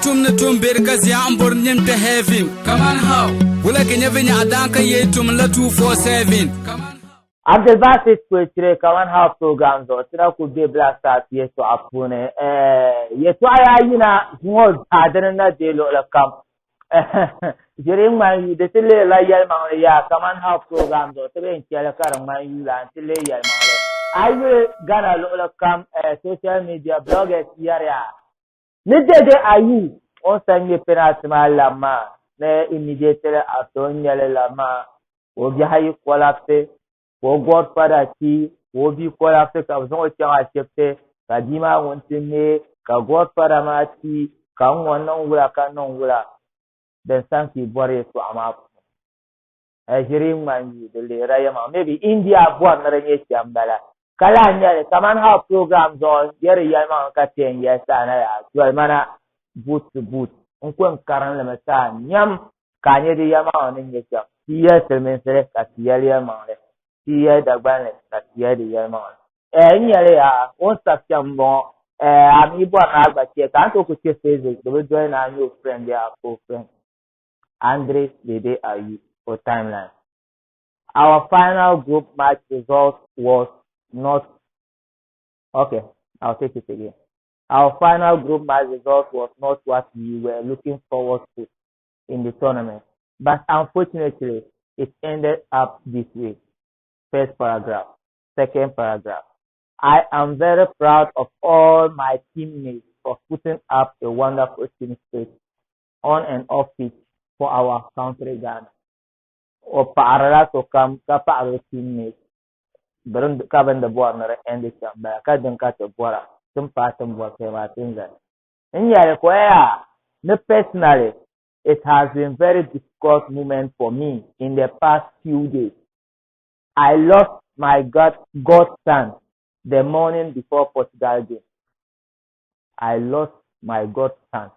tum ni tum beri ka zia n bori nim kpɛ heaven. Kaman how? Wula ka nyɛ vinyɛɣu daan ka yee tum la 247. Kaman how? Abdulbasit Kwetire Kaman How program zuɣu ti na kuli be Black Stars yɛltɔɣa puuni. Yɛltɔɣa yaa yina zuŋɔ zaa dini na deei luɣili kam. Ʒiri ŋmani yuu di ti lihirila yɛlimaŋli yaa Kaman How program zuɣu ti bee n-chɛli ka di ŋmani yuu la n-ti leei yɛlimaŋli. A yi yuli Ghana luɣili kam social media bloggers yɛriya ni Dede Ayew o ni sa ŋmɛ penalty maa labi maa ni immediately after o ni ŋmɛ li labi maa ka o bihi ayi collapse ka o godfather kpi ka o bia collapse ka bɛ zaŋ o chaŋ ashibiti ka bia maa ŋun ti neei ka godfather maa kpi ka n ŋɔ niŋ wula ka niŋ wula din san ka yi bɔri yɛltɔɣa maa puuni ʒiri ŋmani yuu di lihira yɛma maybe India bɔri ni di nyɛ shɛm bala ka lahi nyɛli kamani how program zuɣu yɛri yɛlimaŋli ka ti yɛn yɛli saha na yaa doli mana boot to boot n ko n karinlimi saha nyam ka a nyɛ di yɛlimaŋli ni nyɛ shɛm ti yɛli siliminsili ka ti yɛli yɛlimaŋli ti yɛli Dagbanli ka ti yɛli di yɛlimaŋli n nyɛli yaa o ni sabi shɛm m-bɔŋɔ a mi bɔri ni a gba che ka a ni tooi ku che Facebook di bi doli ni a nyɛ o friend bee a ka o friend Andre Dede Ayew o timeline. Our final group match result was not okay, I'll take it again. Our final group match result was not what we were looking forward to in the tournament, but unfortunately, it ended up this way. First paragraph. Second paragraph. I am very proud of all my teammates for putting up a wonderful team spirit on and off pitch for our country Ghana. O paɣirila sokam ka paɣiri o teammates ka bɛ ni di bɔri ni di endi shɛm bala ka din ka ti bɔra ti ni paai ti ni bɔri shɛli maa ti ni zali. N yɛli ka o yaa ni personally it has been very difficult moment for me in the past few days. I lost my god godson the morning before Portugal game. I lost my godson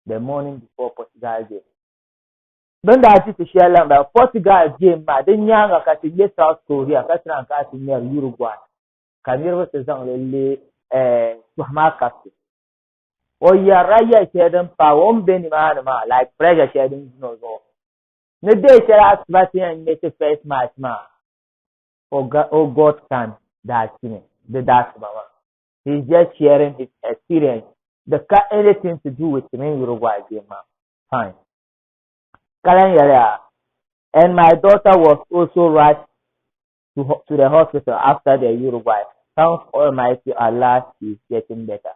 the morning before Portugal game. Bɛ ni daa di ti shɛli la m-bala, Portugal game maa di nyaaŋa ka ti ŋme South Korea ka ti naan kana ti ŋmɛri Uruguay ka niriba ti zaŋ li leei tɔhi maa kabisi. O yɛrila yɛl shɛli din paai o ni be nimaani maa like pressure shɛli din zin o zuɣu ni deei shɛli asiba ti yɛn ŋme ti first match maa o godson daa kpimi di daasiba maa. He's just sharing his experience di ka anything to do with mini Uruguay game maa. Fine. Ka lan yɛliya, And my daughter was also rushed to, to the hospital after the Uruguay. Thanks Almighty Allah, she is getting better.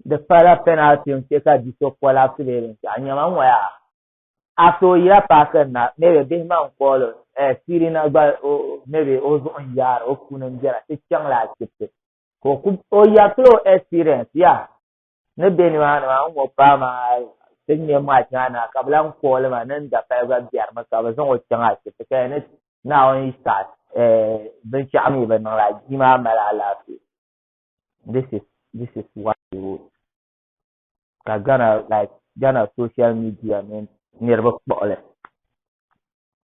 Di pala penalty n-chɛ ka bi so collapse bee binshɛɣu. Nyama ŋɔ yaa, after o yila paaki na, maybe bihi maa n-call o, eh, Sirina gba maybe o zuɣu n-yaari o puuni n-bela ti chaŋla ashibiti. Ka o ku o yɛriti o experience ya ni be nimaani maa n ŋɔ paai maa ti ŋmɛ match maa na ka bɛ lan call ma ni n dapali gba biɛrimi ka bɛ zaŋ o chaŋ ashibiti ka ni Naawuni yi saɣi binshɛɣu mi bi niŋ la bia maa mali alaafee. This is this is what he wrote. Ka Ghana like Ghana social media mini niriba kpuɣili.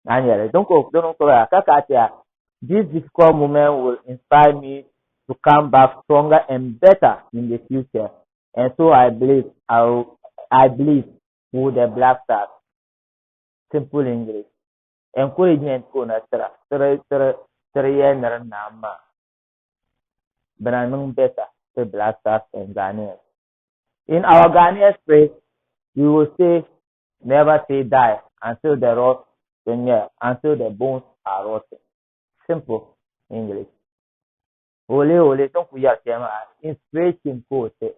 A nyɛli din ko din ko ka ka ti this difficult moment will inspire me to come back stronger and better in the future. And so I believe I, will, I believe with the Black Stars. Simple English. Encouragement ko na tira tiri tiri tiri yɛli ni di naam maa. Bɛ na niŋ better ti Black Stars and Ghanaians. In our Ghanaian phrase, we will say never say die until the rot until the bones are rotten. Simple English. Ole ole tin ku yɛri shɛli maa inspiration ka o ti.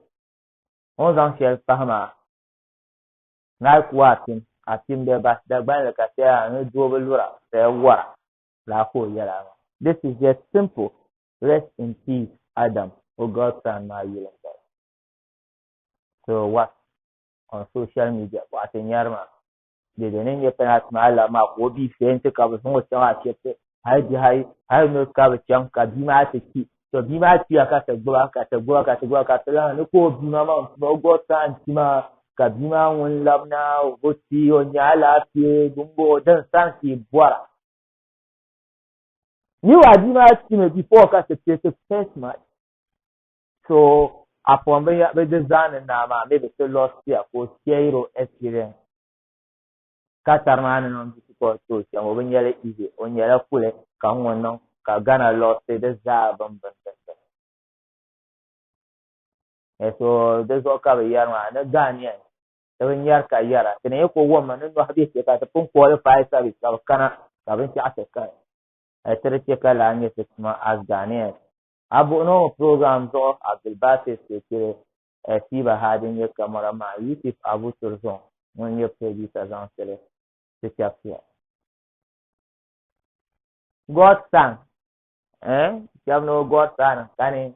O ni zaŋ shɛli pahi maa Nai ku atim atim bɛ ba Dagbanli ka shɛli a ni doo bi lura saya wara laa ka o yɛla maa. This is just simple rest in peace Adam o godson maa yuli m bala. So what on social media bɔɣati nyari maa dede ni nyɛ penalty maa la maa ka o bia fɛnti ka bi zaŋ o chaŋ ashibiti hali bihi ayi hali ni ka bi chaŋ ka bia maa ti kpi to bia maa kpiya ka ti gbuba ka ti gbuba ka ti gbuba ka ti lahi ni ka o bia maa maŋ tima o godson ti maa ka bia maa ŋun labina o ti o nyɛ alaafee bimbo din san ka i bɔra Meanwhile, bia maa kpimi before ka ti play the first match. So Upon bɛ di zaani naa maa maybe ti lost ya ka o share o experience ka tari maa ni niŋ difficult ti o shɛm o bi nyɛli easy o nyɛla kuli ka n ŋɔ niŋ ka Ghana lost di zaa bin bin bin bin. So di zuɣu ka bɛ yɛri maa ni Ghanaians ti bi nyari ka yɛra ti ni yi ku wummi ni nɔhi bɛ chɛ ka ti pun qualify service ka bi kana ka binshɛɣu ti kani ti di chɛ ka laa nyɛ ti tuma as Ghanaians. A buɣi ni o program zuɣu Abdulbasit Kekere, Siba Hadi n-nyɛ camera man, Yusuf Abu Turzong ŋun nyɛ producer zaŋ tili ti chɛbisiya. God son, eh, shɛba ni o God son n-kani,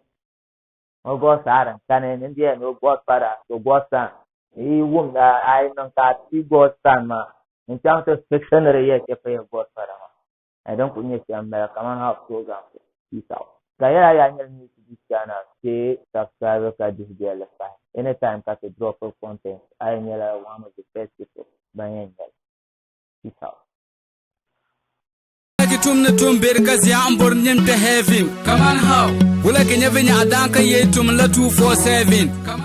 o God son n-kani, ni bɛ ni o God father, o God son. Yi wum a yi niŋ ka a ti God son maa, n-chaŋ ti fixi ni di yɛ chɛ ka yɛ God father maa. A din kuli nyɛ shɛm m-bala kaman how program peace out. Ka yɛla yaa nyɛla new to this channel stay subscribe ka dihi bɛlli pahi anytime ka ti drop content a yɛn nyɛla one of the first people ban yɛn nyɛli. Peace out. Ki tum ni tum beri ka zia n bori nyin kpe heaven. Kaman how? Wula ki nyɛ vinyɛɣu daan ka yee tum la 247.